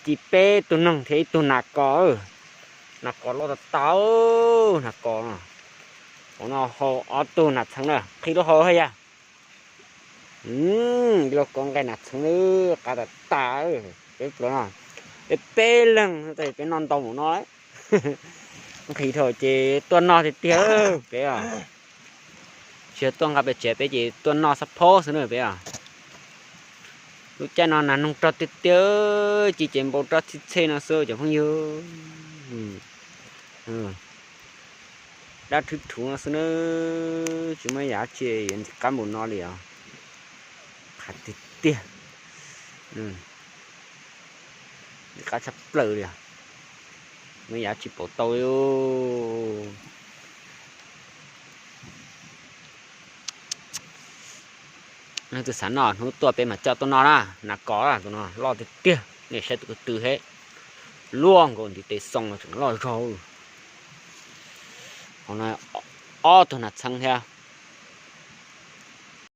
Ci peb tug noog thiab ib tug nas kos. Nas kos loj tas tas, nas kos no. Hauv no hau ob tug nas txheev na, qhib lub hau hab yag. Ib lub koob nqaij nas txheev, qab tas tas. Peb pluas no, peb peb leeg, peb noj ntau mus no. Nqhis dhau ces tuaj noj tiag tiag peb os. Tsis yog tuaj nqa pem tsev peb ces tuaj noj xab phob xwb na peb os. Lub caij no nas noog rog tiag tiag, ci ces npau roj txhij txhej no xwb cov phooj ywg. Dab thwb thuv no xwb na, tsis muaj yam tsi yuav ntxim qab npaum no li os. Qab tiag tiag. Ntxim qab tshaj plaws li os. Muaj yam tsi pom tau li. Leej twg xav noj hnub tuaj peb mam coj tuaj noj na. Nas kos tus no loj tiag tiag, nej saib tus ko tw hab. Luaj nkaus ntiv tes xoo los tseem loj zog. Hauv no ob tug nas txheev thiab.